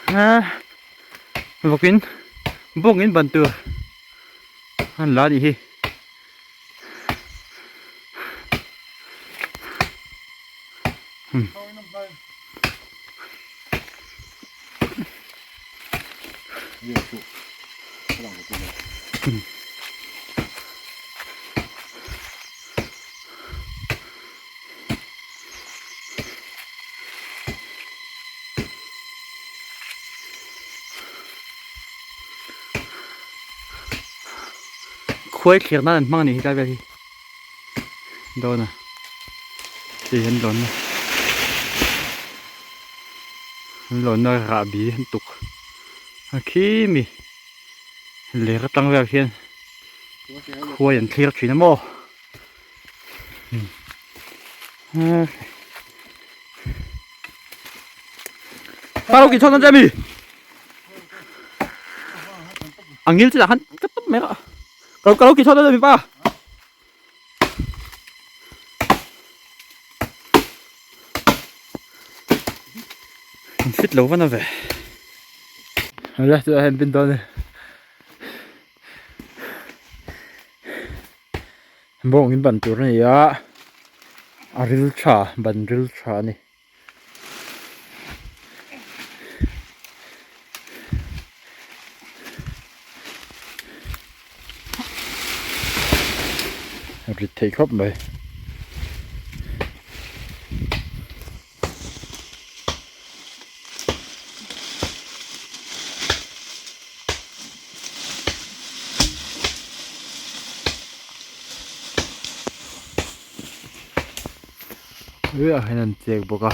A vawkin bawngin ban tur an la anih hi. Khuai thlir nan an hmang a nih hi tlai vel hi dawn a hei an lawn na an lawn na rahbi an tuk a khi mi ler atang vel khian khuai an thlir thin a maw. Pa lo ki chon an mi angil chi han ka top mai ra ka ka lo ki chon an mi pa fit lo van a ve la chu a hen bin dawn Bawng in ban tur a ni a, a ril tha ban ril tha a ni. A rit thei khawp mai. Ah hian an chek bawk a.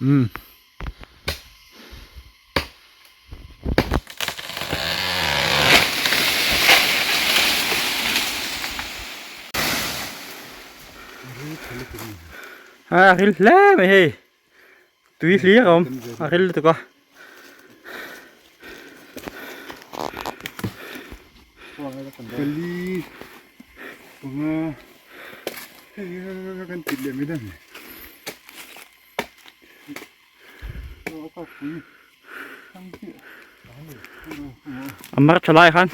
Umm. A ril hle mai hei tui hlir a awm a ril lutuk a. Pali panga hei kan tit leh mai dawn. A mar tha lai khan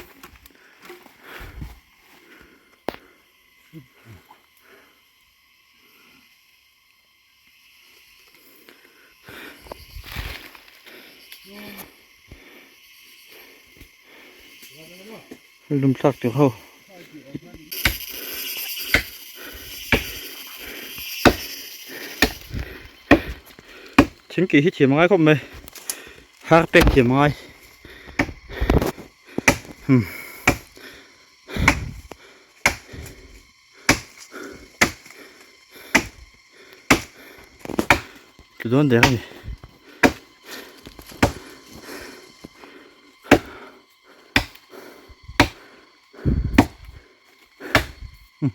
lum thlak tur ho. Thing kih hi thiam a ngai khawp mai har pek thiam a ngai hmm tlu dawn der a ni.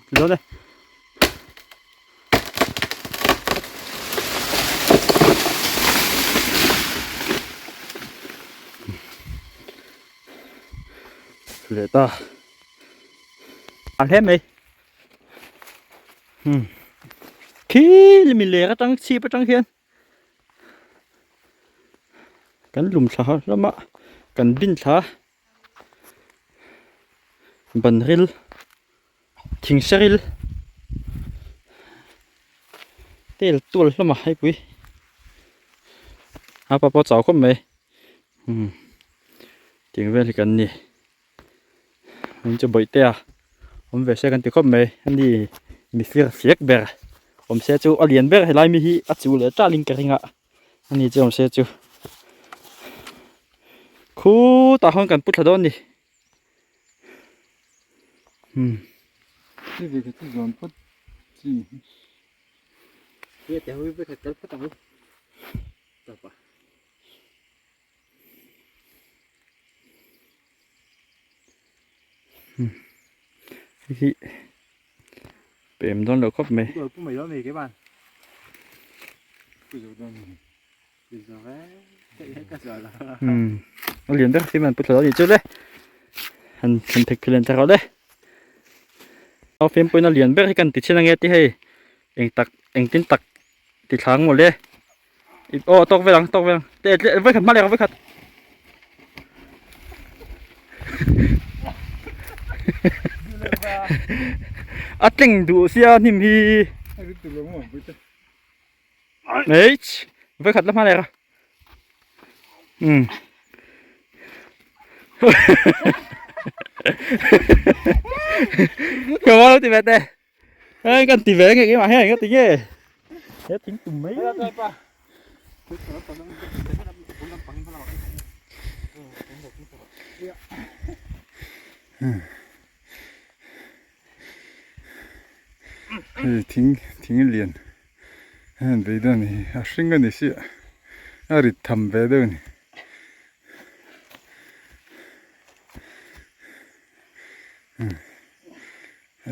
Tlu dawn e. Leh ta a hle mai hmm khi mi ler atang chhip atang hian kan lum thla hlawm a kan bin thla ban ril. Thing seril tel tual hlawm a heipui a pa pawh chau khawp mai umm tiang vel hi kan ni an chu bawihte a awm ve se kan ti khawp mai ani mifir fiak ber awm se chu a lian ber helai mi hi a chu leh talin ka ring a ani chu awm se chu khutah khawn kan pu thla dawn a ni. Hmm. Hi pem dawn lo khawp mai. Hmm. A lian ber si man pu thla ni chu le. Han han thek philen ta rawh le. Nau fimpuina lian ber hi kan ti chhin ange tih hei eng tak engtin tak ti thlang mawle aw tawk vel ang tawk vel ang teh tle vawikhat hma leh ang vawikhat a tleng duh sia hnim hi eich vawikhat la hma leh a um ka lo ti ve te Ê, kan ti ve nge keimah hian ka ti nge he thing tum mai Hei thing thing lian hian bei dawn a ni a hring a ni si a a rit tham ve deuh a ni.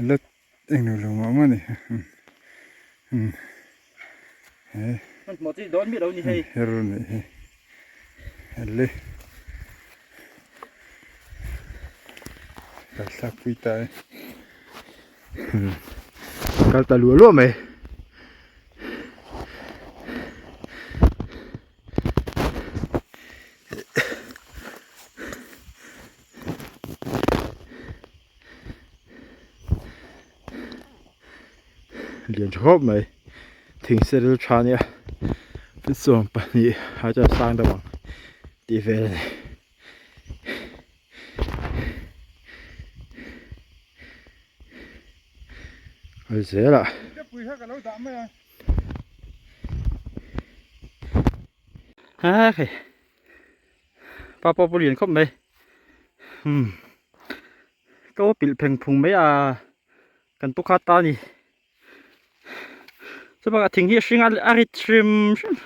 La englo lo mah mah a ni he her a nih hi le kal thlak pui ta e kal ta luah luah mai. Lian tha khawp mai thing seril tha ania feet 12 ai chuan a sang deuh ang tih vel a ni. Kal zel a. Ha hei. Pa pawh pawh lian khawp mai umm ka aw pilh pheng phung mai a kan pu kha ta a ni chubakah thing hi a hring a a rit hrim hrim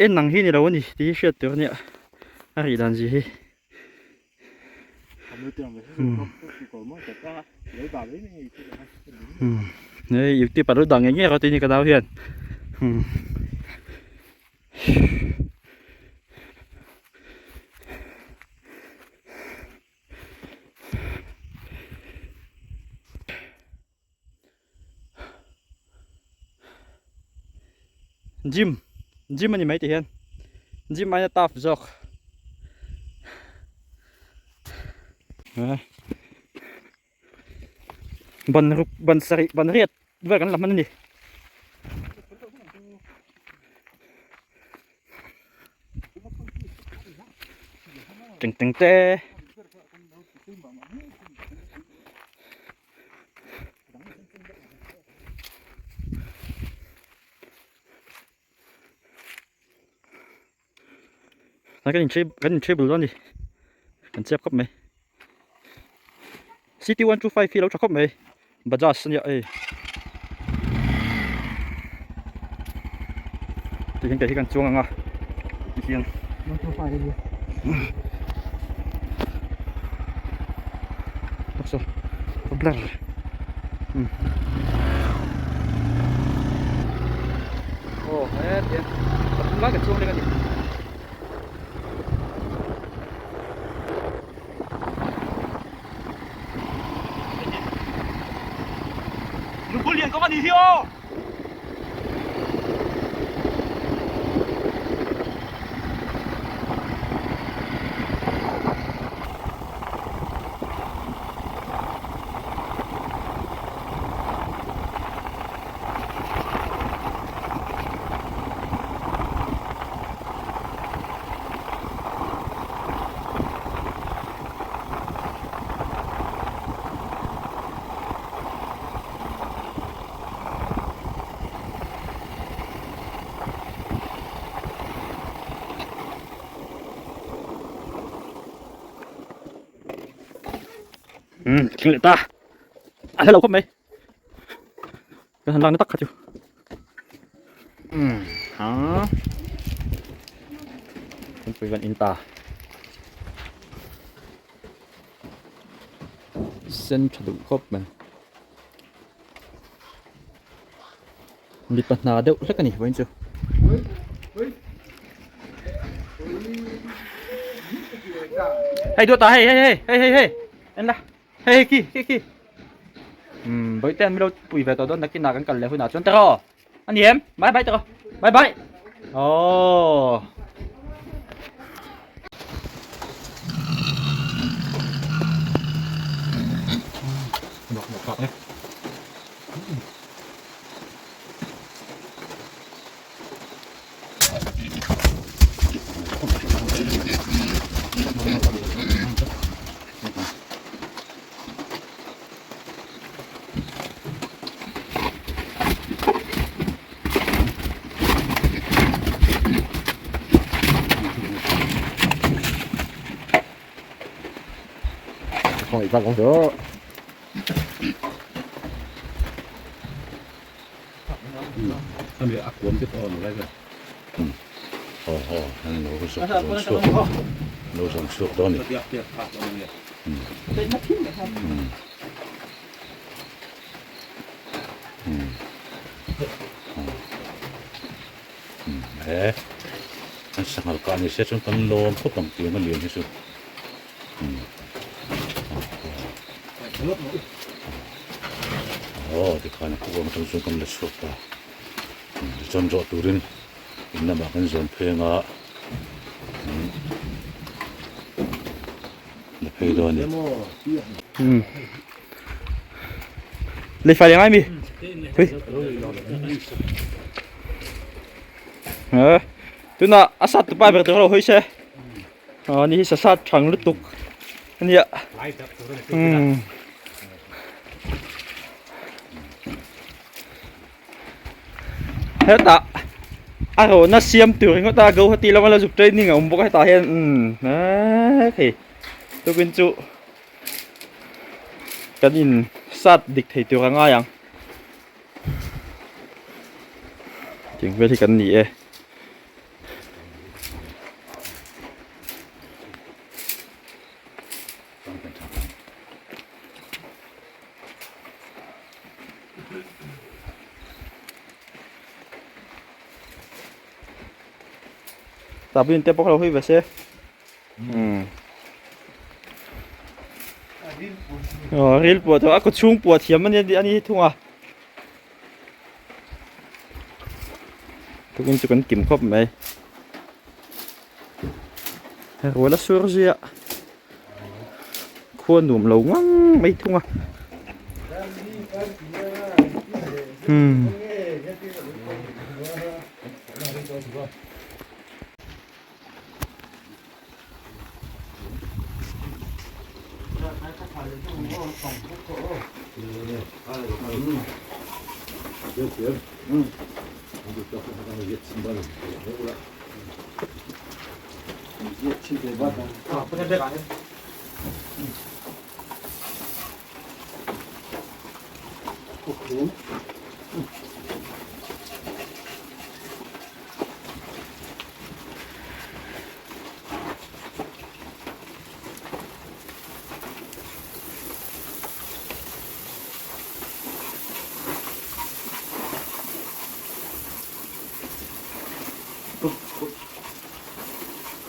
en ang hi ni lo a ni tih hi hriat tur a nia a rih dan zia hi. Hei youtube ah lo dah ngei ngei rawh tih ka nau hian Gym gym a ni mai tih hian gym aia tough zawk ban ruk ban sarih ban riat vel kan la hman a ni. Teng teng te. Kan in kan in table dawn a ni kan chep khawp mai city 125 hi a lo tha khawp mai bajaj a nia hei tihian kei hi kan chuang ang a tihian blur aw he tihian pathum lai kan chuang reng a ni. Lungpui lian kawng a nih hi aw. Um thleng leh ta a hla lo khawp mai kan han lakna tak kha chu um ha thingpui kan in ta sen tha duh khawp mai mipa hna deuh hlek a ni vawiin chu. Hei duat ta hei hei hei hei hei hei en la. Hei khi khi khi. Umm bawihte an milo pui ve tawh dawn nakinah kan kal leh hunah chuan tiraw? A ni em? Bye bye tiraw? Bye bye. Aww. He an sanghal kah ni se chuan kan lawm khawp ang tiang a lian hi chu aw tikhan a khuang atang chuan kan la chhuak ta tichuan zawh turin in lamah kan zawn pheng a la phei dawn a ni. Lei fai leh ngai mi hui tunah a sat tu pa ber tur lo hawi se. Aw ni hi sasat thang lutuk ania umm hetah a rawhna siam tur ringawt a Guwahati lama la zuk training a awm bawk a hetah hian umm hei tukin chu kan in sat dik thei tur a ngai ang tiang vel hi kan ni e. Tapi te pawh lo hui ve se. Umm. Aw ril puah tawh a kaw chhung puah thiam a ni a ni thung a. Tukin chu kan kim khawp mai. Rual a sur zia khua nuam lo ngang mai thung a. Hmm.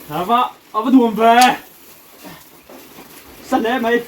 Ava ava nuam ve sa hle mai.